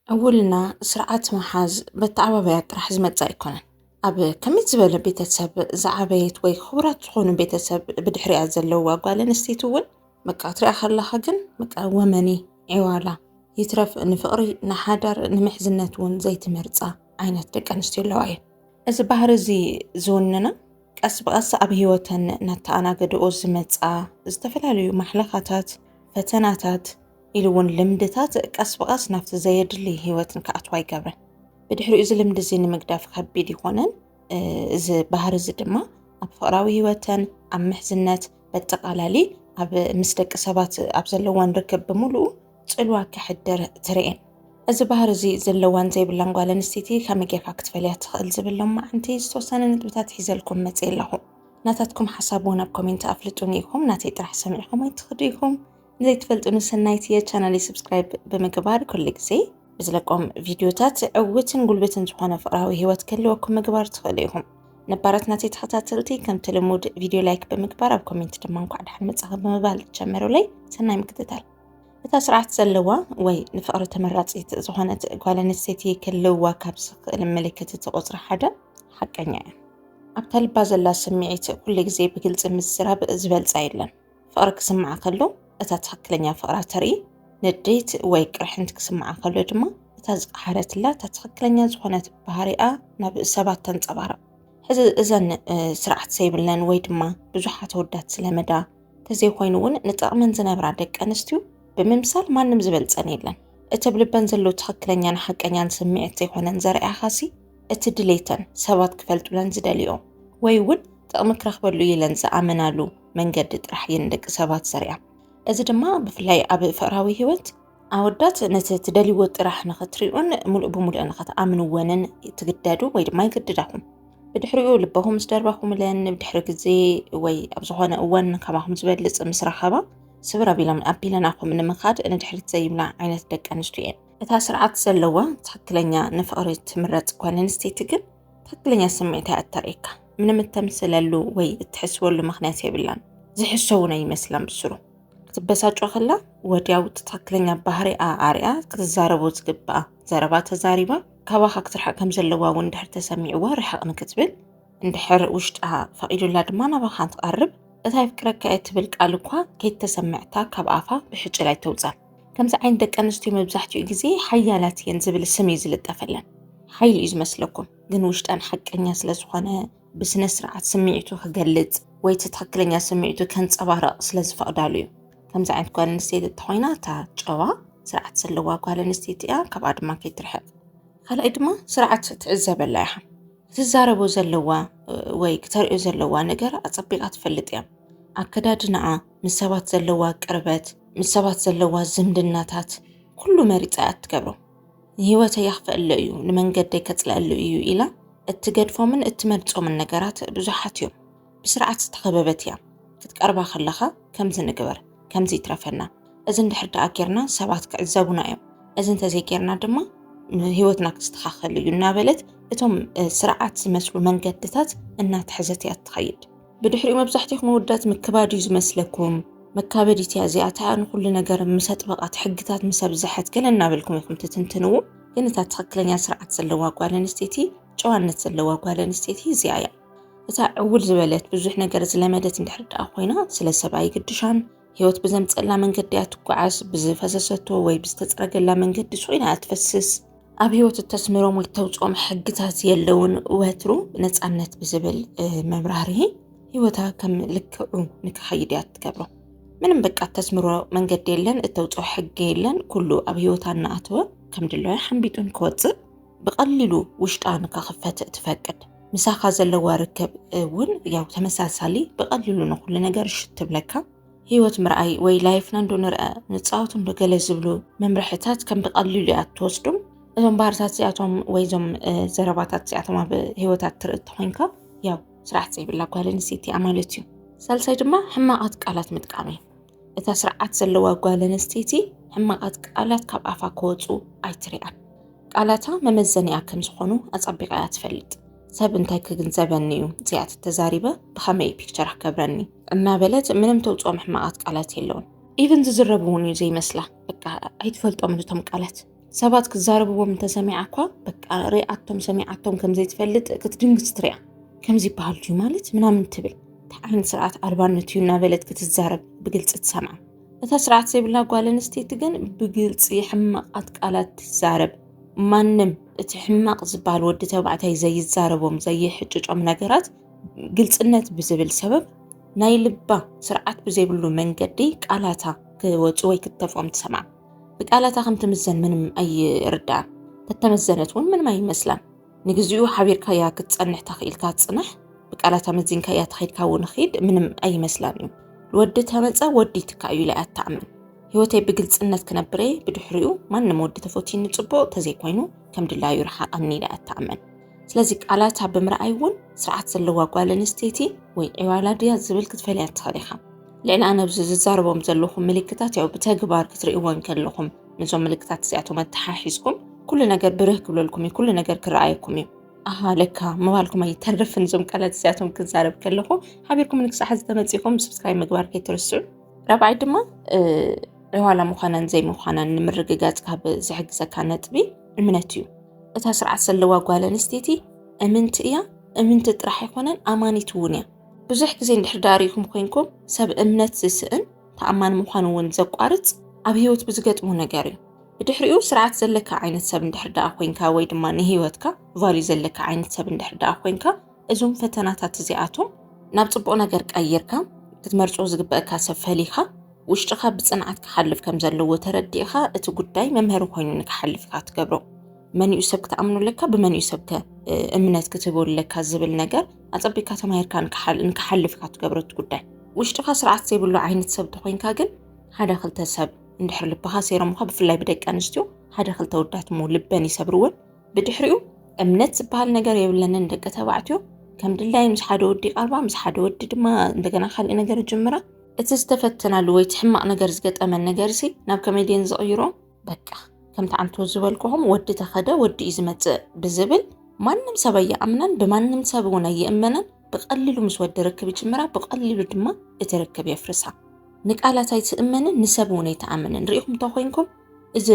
ዕውልና ስርዓት ምሓዝ በተዓባባያ ጥራሕ ዝመጽእ ኣይኮነን። ኣብ ከመይ ዝበለ ቤተሰብ ዝዓበየት ወይ ክቡራት ዝኾኑ ቤተሰብ ብድሕሪኣ ዘለዋ ጓል ኣንስተይቲ እውን በቃ ክትሪኣ ከለኻ ግን በቃ ወመኒ ዒዋላ ይትረፍ ንፍቕሪ ንሓዳር ንምሕዝነት እውን ዘይትመርጻ ዓይነት ደቂ ኣንስትዮ ኣለዋ እየን። እዚ ባህሪ እዚ ዝውንና ቀስ ብቐስ ኣብ ህይወተን እናተኣናገድኦ ዝመጻ ዝተፈላለዩ ማሕለኻታት፣ ፈተናታት ኢሉ እውን ልምድታት ቀስ ብቐስ ናብቲ ዘየድሊ ህይወት ንክኣትዋ ይገብረን። ብድሕሪኡ እዚ ልምዲ እዚ ንምግዳፍ ከቢድ ይኾነን። እዚ ባህሪ እዚ ድማ ኣብ ፍቕራዊ ህይወተን ኣብ ምሕዝነት በጠቓላሊ ኣብ ምስ ደቂ ሰባት ኣብ ዘለወን ርክብ ብምሉኡ ጽልዋ ከሕድር ትርእን። እዚ ባህሪ እዚ ዘለዋን ዘይብላን ጓል ኣንስተይቲ ከመይ ጌርካ ክትፈልያ ትኽእል ዝብል ሎማዓንቲ ዝተወሰነ ነጥብታት ሒዘልኩም መፅእ ኣለኹ። ናታትኩም ሓሳብ እውን ኣብ ኮሜንት ኣፍልጡኒ ኢኹም። ናተይ ጥራሕ ሰሚዕኹም ኣይትኽዱ ኢኹም። ንዘይትፈልጡኒ ሰናይት እየ ቻናለይ ሰብስክራይብ ብምግባር ኩሉ ግዜ ብዝለቆም ቪድዮታት ዕውትን ጉልብትን ዝኾነ ፍቕራዊ ህይወት ክህልወኩም ምግባር ትኽእሉ ኢኹም። ነባራት ናተይ ተኸታተልቲ ከምቲ ልሙድ ቪድዮ ላይክ ብምግባር ኣብ ኮሜንት ድማ እንኳዕ ደሓን መጻኹም ብምባል ጀምሩለይ። ሰናይ ምክትታል። እታ ስርዓት ዘለዋ ወይ ንፍቕሪ ተመራጺት ዝኾነት ጓል ኣንስተይቲ ክህልዋ ካብ ዝኽእል ምልክት እቲ ቁጽሪ ሓደ ሓቀኛ እያ። ኣብታ ልባ ዘላ ስምዒት ኩሉ ግዜ ብግልጺ ምዝራብ ዝበልጻ የለን። ፍቕሪ ክስምዓ ከሎ እታ ትኽክለኛ ፍቕራ ተርኢ፣ ንዴት ወይ ቅርሕንቲ ክስምዓ ከሎ ድማ እታ ዝቀሓረትላ እታ ትኽክለኛ ዝኾነት ባህሪኣ ናብ ሰባት ተንጸባርቕ። ሕዚ እዘን ስርዓት ዘይብለን ወይ ድማ ብዙሓት ኣወዳት ዝለመዳ ተዘይኮይኑ እውን ንጥቕመን ዝነብራ ደቂ ኣንስትዮ ብምምሳል ማንም ዝበልጸን የለን። እቲ ኣብ ልበን ዘሎ ትኽክለኛን ሓቀኛን ስምዒት ዘይኮነን ዘርኣያኻሲ እቲ ድሌተን ሰባት ክፈልጡለን ዝደልዮ ወይ እውን ጥቕሚ ክረኽበሉ ኢለን ዝኣመናሉ መንገዲ ጥራሕ እየን ደቂ ሰባት ዘርያ። እዚ ድማ ብፍላይ ኣብ ፍቕራዊ ህይወት ኣወዳት ነቲ ትደልይዎ ጥራሕ ንኽትሪኡን ሙሉእ ብሙሉእ ንኽትኣምንወንን ትግደዱ ወይ ድማ ይግድዳኹም። ብድሕሪኡ ልበኹም ምስ ደርበኹምለን ብድሕሪ ግዜ ወይ ኣብ ዝኾነ እዋን ካባኹም ዝበልጽ ምስ ረኸባ ስብር ኣቢሎም ኣቢለናኹም ንምኻድ ንድሕሪት ዘይብላ ዓይነት ደቂ ኣንስትዮ እየን። እታ ስርዓት ዘለዋ ትኽክለኛ ንፍቕሪ ትምረጽ ጓል ኣንስተይቲ ግን ትኽክለኛ ስምዒት እያ እተርእየካ። ምንም እተምስለሉ ወይ እትሕስበሉ ምኽንያት የብላን። ዝሕሰ እውን ኣይመስላን ብስሩ። ክትበሳጮ ከላ ወዲያው እቲ ትኽክለኛ ባህሪኣ ኣርያ ክትዛረቦ ዝግብኣ ዘረባ ተዛሪባ ካባኻ ክትርሕቕ ከም ዘለዋ እውን እንድሕር ተሰሚዕዋ ርሕቕ ንክትብል እንድሕር ውሽጣ ፈቒዱላ ድማ ናባኻ እንትቐርብ እታ የፍቅረካ እየ ትብል ቃል እኳ ከይተሰምዐታ ካብ ኣፋ ብሕጭል ኣይተውጻን። ከምዚ ዓይነት ደቂ ኣንስትዮ መብዛሕትኡ ግዜ ሓያላት እየን ዝብል ስም እዩ ዝልጠፈለን። ሓይሊ እዩ ዝመስለኩም፣ ግን ውሽጠን ሓቀኛ ስለ ዝኾነ ብስነ ስርዓት ስምዒቱ ክገልጽ ወይ እቲ ትኽክለኛ ስምዒቱ ከንጸባርቕ ስለ ዝፈቕዳሉ እዩ። ከምዚ ዓይነት ጓል ኣንስተይቲ እንተኾይና እታ ጨዋ ስርዓት ዘለዋ ጓል ኣንስተይቲ እያ፣ ካብኣ ድማ ከይትርሕቕ። ካልኣይ ድማ ስርዓት ትዕዘበላ ኢኻ። ክትዛረቦ ዘለዋ ወይ ክተርእዮ ዘለዋ ነገር ኣጸቢቓ ትፈልጥ እያ። ኣከዳድናኣ፣ ምስ ሰባት ዘለዋ ቅርበት፣ ምስ ሰባት ዘለዋ ዝምድናታት ኩሉ መሪጻ እያ ትገብሮ። ንህይወተይ የኽፍአሉ እዩ፣ ንመንገደይ ከጽልአሉ እዩ ኢላ እትገድፎምን እትመርጾምን ነገራት ብዙሓት እዮም። ብስርዓት ዝተኸበበት እያ። ክትቀርባ ከለኻ ከምዚ ንግበር፣ ከምዚ ይትረፈና፣ እዚ እንድሕር ደኣ ጌርና ሰባት ክዕዘቡና እዮም፣ እዚ እንተዘይጌርና ድማ ህይወትና ክስተኻኸል እዩ እናበለት እቶም ስርዓት ዝመስሉ መንገድታት እናተሐዘት እያ ትኸይድ። ብድሕሪኡ መብዛሕትኹም ኣወዳት ምክባድ እዩ ዝመስለኩም። መካበዲት እያ እዚኣ፣ እታ ንኹሉ ነገር ምስ ኣጥበቓት፣ ሕግታት ምስ ኣብዝሐት ገለ እናበልኩም ኢኹም ትትንትንዎ። ግን እታ ትኽክለኛ ስርዓት ዘለዋ ጓል ኣንስተይቲ፣ ጨዋነት ዘለዋ ጓል ኣንስተይቲ እዚኣ እያ። እታ ዕውል ዝበለት ብዙሕ ነገር ዝለመደት እንድሕር ደኣ ኮይና ስለ ሰብ ኣይግድሻን። ህይወት ብዘምፀላ መንገዲ እያ ትጓዓዝ። ብዝፈሰሰቶ ወይ ብዝተፅረገላ መንገዲ ሱቕ ኢላ እያ ትፈስስ። ኣብ ህይወት እተስምሮም ወይ እተውፅኦም ሕግታት የለውን። ወትሩ ነፃነት ብዝብል መብራህርሂ ህይወታ ከም ልክዑ ንክኸይድ እያ ትገብሮ። ምንም በቃ እተስምሮ መንገዲ የለን፣ እተውፅኦ ሕጊ የለን። ኩሉ ኣብ ህይወታ እናኣተወ ከም ድለዮ ሓንቢጡ ንክወፅእ ብቐሊሉ ውሽጣ ንክኽፈት ትፈቅድ። ምሳኻ ዘለዋ ርክብ እውን ያው ተመሳሳሊ ብቐሊሉ ንኹሉ ነገር እሺ ትብለካ። ህይወት ምርኣይ ወይ ላይፍና እንዶ ንርአ ንፃወት እንዶ ገለ ዝብሉ መምርሕታት ከም ብቐሊሉ እያ ትወስዶም። እዞም ባህርታት እዚኣቶም ወይ እዞም ዘረባታት እዚኣቶም ኣብ ህይወታት ትርኢ እንተኾይንካ ያው ስርዓት ዘይብላ ጓል ኣንስተይቲ እያ ማለት እዩ። ሳልሳይ ድማ ሕማቓት ቃላት ምጥቃም እዩ። እታ ስርዓት ዘለዋ ጓል ኣንስተይቲ ሕማቓት ቃላት ካብ ኣፋ ክወፁ ኣይትሪኣን። ቃላታ መመዘኒኣ ከም ዝኾኑ ኣጸቢቓ እያ ትፈልጥ። ሰብ እንታይ ክግንዘበኒ እዩ እዚኣ ተተዛሪበ፣ ብኸመይ እዩ ፒክቸራ ክገብረኒ እናበለት ምንም ተውፅኦም ሕማቓት ቃላት የለውን። ኢቭን ዝዝረቡ እውን እዩ ዘይመስላ። በቃ ኣይትፈልጦምን እቶም ቃላት። ሰባት ክዛረብዎም እንተሰሚዓ እኳ በቃ ሪኣቶም ሰሚዓቶም ከምዘይትፈልጥ ክትድንግጽ ትሪኣ። ከምዚ ይበሃል ድዩ ማለት ምናምን ትብል። እንታይ ዓይነት ስርዓት ኣልባነት እዩ እናበለት ክትዛረብ ብግልፂ ትሰምዓ። እታ ስርዓት ዘይብላ ጓል ኣንስተይቲ ግን ብግልፂ ሕማቓት ቃላት ትዛረብ። ማንም እቲ ሕማቕ ዝበሃል ወዲ ተባዕታይ ዘይዛረቦም ዘይሕጭጮም ነገራት ግልፅነት ብዝብል ሰበብ ናይ ልባ ስርዓት ብዘይብሉ መንገዲ ቃላታ ክወፁ ወይ ክትተፍኦም ትሰምዓ። ብቃላታ ከም ትምዘን ምንም ኣይርዳን። ተተመዘነት እውን ምንም ኣይመስላን። ንግዚኡ ሓቢርካያ ክትጸንሕ ተኽኢልካ ጽናሕ፣ ብቃላታ መዚንካያ ተኸይድካ እውን ኺድ ምንም ኣይመስላን እዩ። ወዲ ተመጸ ወዲ ትካ እዩ ኢላ እያ ትኣምን። ህይወተይ ብግልጽነት ክነብር እየ፣ ብድሕሪኡ ማንም ወዲ ተፈትዩኒ ጽቡቕ፣ ተዘይኮይኑ ከም ድላዩ ይርሓቐኒ ኢላ እያ ትኣምን። ስለዚ ቃላታ ብምርኣይ እውን ስርዓት ዘለዋ ጓል ኣንስተይቲ ወይ ዕዋላ ድያ ዝብል ክትፈልያ ትኽእል ኢኻ። ልዕሊ ኣነ ኣብዚ ዝዛረቦም ዘለኹም ምልክታት ያው ብተግባር ክትርእይዎ እንከለኹም ነዞም ምልክታት እዚኣቶም ኣተሓሒዝኩም ኩሉ ነገር ብርህ ክብለልኩም እዩ፣ ኩሉ ነገር ክረኣየኩም እዩ። ኣሃ ለካ ምባልኩም ኣይተርፍን። እዞም ቃላት እዚኣቶም ክዛረብ ከለኹ ሓቢርኩም ንክሳዕ ሕዚ ተመጺኹም subscribe ምግባር ከይትርስዑ። ራብዓይ ድማ እ፣ ዕዋላ ምዃናን ዘይምዃናን ንምርግጋጽ ካብ ዝሕግዘካ ነጥቢ እምነት እዩ። እታ ስርዓት ዘለዋ ጓል ኣንስተይቲ እምንቲ እያ፣ እምንቲ ጥራሕ ኣይኮነን ኣማኒት እውን እያ። ብዙሕ ግዜ እንድሕር ደኣ ርኢኹም ኮይንኩም ሰብ እምነት ዝስእን ተኣማኒ ምዃኑ እውን ዘቋርጽ ኣብ ህይወት ብዝገጥሞ ነገር እዩ። ብድሕሪኡ ስርዓት ዘለካ ዓይነት ሰብ እንድሕር ደኣ ኮይንካ ወይ ድማ ንህይወትካ ቫልዩ ዘለካ ዓይነት ሰብ እንድሕር ደኣ ኮይንካ እዞም ፈተናታት እዚኣቶም ናብ ጽቡቕ ነገር ቀይርካ ክትመርጾ ዝግበእካ ሰብ ፈሊኻ ውሽጥኻ ብጽንዓት ክሓልፍ ከም ዘለዎ ተረዲእኻ እቲ ጉዳይ መምሃሪ ኮይኑ ንክሓልፍ ኢኻ ትገብሮ። መንዩ ሰብ ክትኣምኖ ኣለካ፣ ብመንዩ ሰብ ከ እምነት ክትህቦ ኣለካ ዝብል ነገር ኣጸቢካ ተማሂርካ ንክሓል- ንክሓልፍ ኢኻ ትገብሮ እቲ ጉዳይ። ውሽጥኻ ስርዓት ዘይብሉ ዓይነት ሰብ ተኾይንካ ግን ሓደ ክልተ ሰብ እንድሕር ልብኻ ሰይሮምኻ ብፍላይ ብደቂ ኣንስትዮ ሓደ ክልተ ወዳት እሞ ልበን ይሰብርወን። ብድሕሪኡ እምነት ዝበሃል ነገር የብለንን ደቂ ተባዕትዮ ከም ድላየን ምስ ሓደ ወዲ ይቐርባ ምስ ሓደ ወዲ ድማ እንደገና ካልእ ነገር ይጅምራ። እቲ ዝተፈተናሉ ወይ እቲ ሕማቕ ነገር ዝገጠመን ነገር ሲ ናብ ከመይ ድየን ዝቕይሮ? በቃ ከምቲ ዓንቶ ዝበልኩኹም ወዲ ተኸደ ወዲ እዩ ዝመጽእ ብዝብል ማንም ሰብ ኣይኣምናን። ብማንም ሰብ እውን ኣይእመናን። ብቐሊሉ ምስ ወዲ ርክብ ይጅምራ ብቐሊሉ ድማ እቲ ርክብ የፍርሳ። ንቃላት ኣይትእመንን ንሰብ እውን ኣይትኣምንን። ርኢኹም እንተኾይንኩም እዚ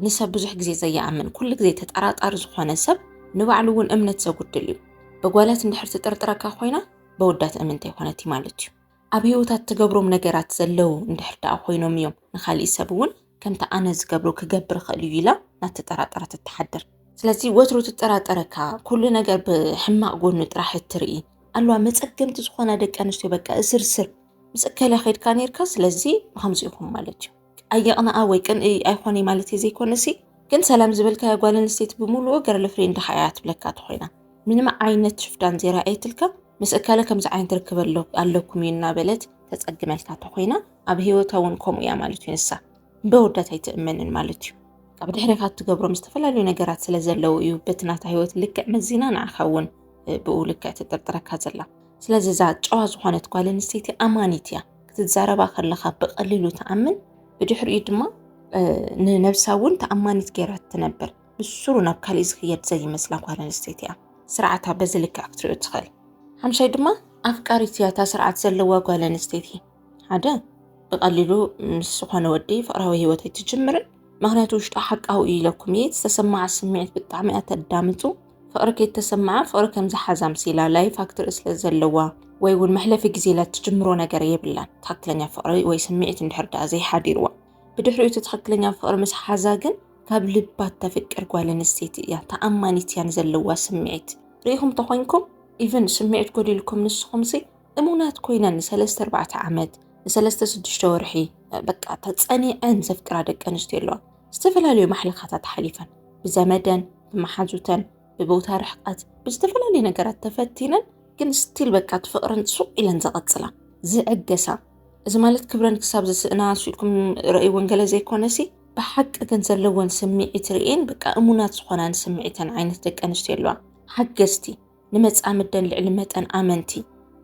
ንሰብ ብዙሕ ግዜ ዘይኣምን ኩሉ ግዜ ተጠራጣሪ ዝኾነ ሰብ ንባዕሉ እውን እምነት ዘጉድል እዩ። ብጓላት እንድሕር ትጥርጥረካ ኮይና በወዳት እምንተ ይኮነት ማለት እዩ። ኣብ ህይወታት ትገብሮም ነገራት ዘለዉ እንድሕር ደኣ ኮይኖም እዮም ንኻሊእ ሰብ እውን ከምቲ ኣነ ዝገብሮ ክገብር ኽእል እዩ ኢላ ናተጠራጠረት እትሓድር። ስለዚ ወትሩ ትጠራጠረካ ኩሉ ነገር ብሕማቕ ጎኑ ጥራሕ እትርኢ ኣለዋ መጸገምቲ ዝኾና ደቂ ኣንስትዮ በቃ እስርስር ምስ እከለ ኸይድካ ነርካ ስለዚ ብኸምዚ ኢኹም ማለት እዩ። ኣየቕንኣ ወይ ቅንኢ ኣይኾነ ማለት እዩ ዘይኮነሲ ግን ሰላም ዝበልካያ ጓል ኣንስተይቲ ብምሉኡ ገርል ፍሬንድኻ እያ ትብለካ ተኾይና ምንም ዓይነት ሽፍዳን ዘይረኣየትልካ ምስ እከለ ከምዚ ዓይነት ርክብ ኣለኩም እዩ እናበለት ተጸግመልካ ተኾይና ኣብ ህይወታ እውን ከምኡ እያ ማለት እዩ ንሳ በወዳት ኣይትእመንን ማለት እዩ ካብ ድሕሪኻ እትገብሮም ዝተፈላለዩ ነገራት ስለ ዘለዉ እዩ በቲ ናታ ህይወት ልክዕ መዚና ንዓኻ እውን ብኡ ልክዕ ትጥርጥረካ ዘላ ስለዚ እዛ ጨዋ ዝኾነት ጓል ኣንስተይቲ ኣማኒት እያ ክትዛረባ ከለኻ ብቐሊሉ ትኣምን ብድሕሪኡ ድማ ንነብሳ እውን ተኣማኒት ገይራ ትነብር ብስሩ ናብ ካሊእ ዝኽየድ ዘይመስላ ጓል ኣንስተይቲ እያ ስርዓታ በዚ ልክዕ ክትሪኦ ትኽእል ሓምሻይ ድማ ኣፍቃሪት እያ እታ ስርዓት ዘለዋ ጓል ኣንስተይቲ ሓደ ብቐሊሉ ምስ ዝኾነ ወዲ ፍቕራዊ ህይወት ኣይትጅምርን ምኽንያቱ ውሽጣ ሓቃዊ እዩ ኢለኩም እየ ዝተሰማዓ ስምዒት ብጣዕሚ እያ ተዳምፁ ፍቕሪ ከይተሰማዓ ፍቕሪ ከም ዝሓዛ ምሲላ ላይፍ ኣክትርኢ ስለ ዘለዋ ወይ እውን መሕለፊ ግዜ ኢላ ትጅምሮ ነገር የብላን ትኽክለኛ ፍቕሪ ወይ ስምዒት እንድሕር ደኣ ዘይሓዲርዋ ብድሕሪኡ እቲ ትኽክለኛ ፍቕሪ ምስ ሓዛ ግን ካብ ልባ ተፍቅር ጓል ኣንስተይቲ እያ ተኣማኒት እያ ንዘለዋ ስምዒት ርኢኹም ተኾይንኩም ኢቭን ስምዒት ጎዲልኩም ንስኹምሲ እሙናት ኮይነን ንሰለስተ ኣርባዕተ ዓመት ንሰለስተ ሽዱሽተ ወርሒ በቃ ተጸኒዐን ዘፍቅራ ደቂ ኣንስትዮ ኣለዋ ዝተፈላለዩ ማሕለኻታት ሓሊፈን ብዘመደን ብመሓዙተን ብቦታ ርሕቀት ብዝተፈላለዩ ነገራት ተፈቲነን ግን ስቲል በቃ እቲ ፍቕረን ሱቕ ኢለን ዘቐጽላ ዝዕገሳ እዚ ማለት ክብረን ክሳብ ዝስእና ኣስኢልኩም ረእይወን ገለ ዘይኮነሲ ብሓቂ ግን ዘለወን ስምዒት ርእየን በቃ እሙናት ዝኾናን ስምዒተን ዓይነት ደቂ ኣንስትዮ ኣለዋ ሓገዝቲ ንመጻምደን ልዕሊ መጠን ኣመንቲ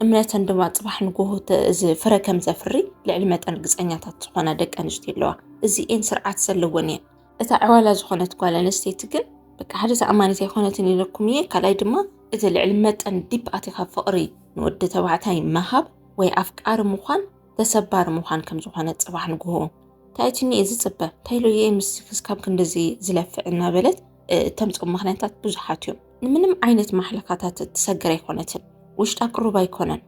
እምነተን ድማ ጽባሕ ንጎሆ እዚ ፍረ ከም ዘፍሪ ልዕሊ መጠን ርግጸኛታት ዝኾና ደቂ ኣንስትዮ ኣለዋ እዚኤን ስርዓት ዘለወን እየን እታ ዕዋላ ዝኾነት ጓል ኣንስተይቲ ግን በቃ ሓደ ተኣማኒት ኣይኮነትን ኢለኩም እየ ካልኣይ ድማ እቲ ልዕሊ መጠን ዲፕ ኣቲኻ ፍቕሪ ንወዲ ተባዕታይ ምሃብ ወይ ኣፍቃሪ ምዃን ተሰባሪ ምዃን ከም ዝኾነ ጽባሕ ንግሆ እንታይ ትኒ እዚ ዝፅበ እንታይ ኢሉ እየ ምስ ክስካብ ክንድዚ ዝለፍዕ እናበለት እተምፅኦም ምክንያታት ብዙሓት እዮም። ንምንም ዓይነት ማሕለኻታት እትሰግር ኣይኮነትን። ውሽጣ ቅሩብ ኣይኮነን።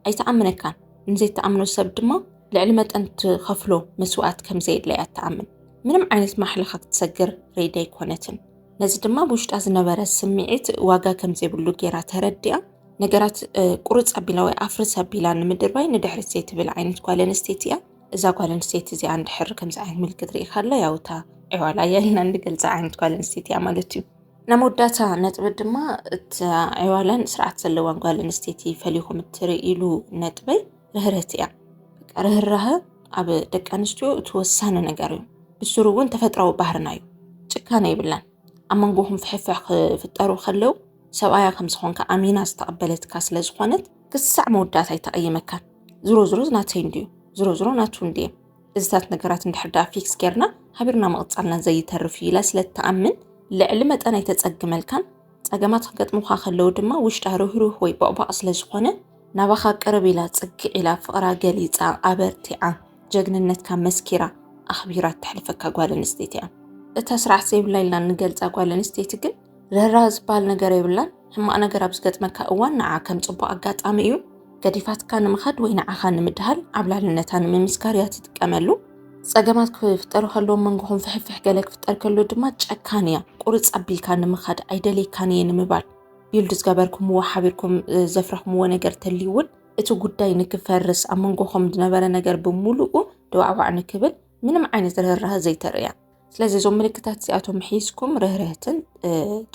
ኣይትኣምነካን። ንዘይትኣምኖ ሰብ ድማ ልዕሊ መጠን ትኸፍሎ መስዋእት ከም ዘየድላ እያ ትኣምን። ምንም ዓይነት ማሕለኻ ክትሰግር ሬዲ ኣይኮነትን። ነዚ ድማ ብውሽጣ ዝነበረ ስምዒት ዋጋ ከም ዘይብሉ ገይራ ተረዲኣ፣ ነገራት ቁርፅ ኣቢላ ወይ ኣፍርስ ኣቢላ ንምድርባይ ንድሕሪት ዘይትብል ዓይነት ጓል ኣንስተይቲ እያ። እዛ ጓል ኣንስተይቲ እዚኣ እንድሕር ከምዚ ዓይነት ምልክት ርኢኻ ኣሎ፣ ያው እታ ዕዋላ እያ ኢልና እንገልፃ ዓይነት ጓል ኣንስተይቲ እያ ማለት እዩ። ናይ መወዳእታ ነጥቢ ድማ እቲ ዕዋላን ስርዓት ዘለዋን ጓል ኣንስተይቲ ፈሊኹም እትርእይሉ ነጥበይ ርህርህቲ እያ። በቃ ርህራሀ ኣብ ደቂ ኣንስትዮ እቲ ወሳኒ ነገር እዩ። ብስሩ እውን ተፈጥራዊ ባህርና እዩ። ጭካነ የብላን። ኣብ መንጎኹም ፍሕፍሕ ክፍጠሩ ከለዉ ሰብኣያ ከም ዝኾንካ ኣሚና ዝተቐበለትካ ስለ ዝኾነት ክሳዕ መወዳእታ ኣይተቐይመካን። ዝሮ ዝሮ ናተይ እንድዩ፣ ዝሮ ዝሮ ናቱ እንድየ። እዚታት ነገራት እንድሕር ደኣ ፊክስ ጌርና ሓቢርና ምቕጻልና ዘይተርፍ እዩ ኢላ ስለ እትኣምን ልዕሊ መጠን ኣይተጸግመልካን። ጸገማት ክገጥሙኻ ከለዉ ድማ ውሽጣ ርህሩህ ወይ ቦቕባቕ ስለ ዝኾነ ናባኻ ቅርብ ኢላ ጽግዕ ኢላ ፍቕራ ገሊጻ ኣበርቲዓ ጀግንነትካ መስኪራ ኣኽቢራ እተሕልፈካ ጓል ኣንስተይቲ እያ። እታ ስርዓት ዘይብላ ኢልና እንገልጻ ጓል ኣንስተይቲ ግን ርህራህ ዝበሃል ነገር የብላን። ሕማቕ ነገር ኣብ ዝገጥመካ እዋን ንዓ ከም ጽቡቕ ኣጋጣሚ እዩ። ገዲፋትካ ንምኻድ ወይ ንዓኻ ንምድሃል ዓብላልነታ ንምምስካር እያ ትጥቀመሉ። ጸገማት ክፍጠሩ ከለዎም መንጎኹም ፍሕፍሕ ገለ ክፍጠር ከሎ ድማ ጨካን እያ። ቁርጽ ኣቢልካ ንምኻድ ኣይደልየካን እየ ንምባል ቢልድ ዝገበርኩምዎ ሓቢርኩም ዘፍረኽምዎ ነገር ተልዩ እውን እቲ ጉዳይ ንክፈርስ ኣብ መንጎኹም ዝነበረ ነገር ብምሉኡ ድዋዕዋዕ ንክብል ምንም ዓይነት ርህራህ ዘይተርእያ። ስለዚ እዞም ምልክታት እዚኣቶም ሒዝኩም ርህርህትን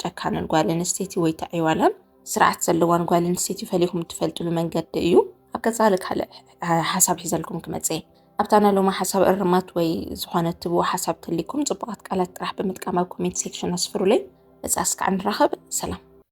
ጨካንን ጓል ኣንስተይቲ ወይ ተዒዋላን ስርዓት ዘለዋን ጓል ኣንስተይቲ ፈሊኹም እትፈልጥሉ መንገዲ እዩ። ኣብ ቀጻሊ ካልእ ሓሳብ ሒዘልኩም ክመጽእ እየ። ኣብታ ናይ ሎማ ሓሳብ እርማት ወይ ዝኾነ ትብዎ ሓሳብ ተልይኩም ጽቡቓት ቃላት ጥራሕ ብምጥቃም ኣብ ኮሜንት ሴክሽን ኣስፍሩለይ። በዛ እስካዕ ንራኸብ። ሰላም።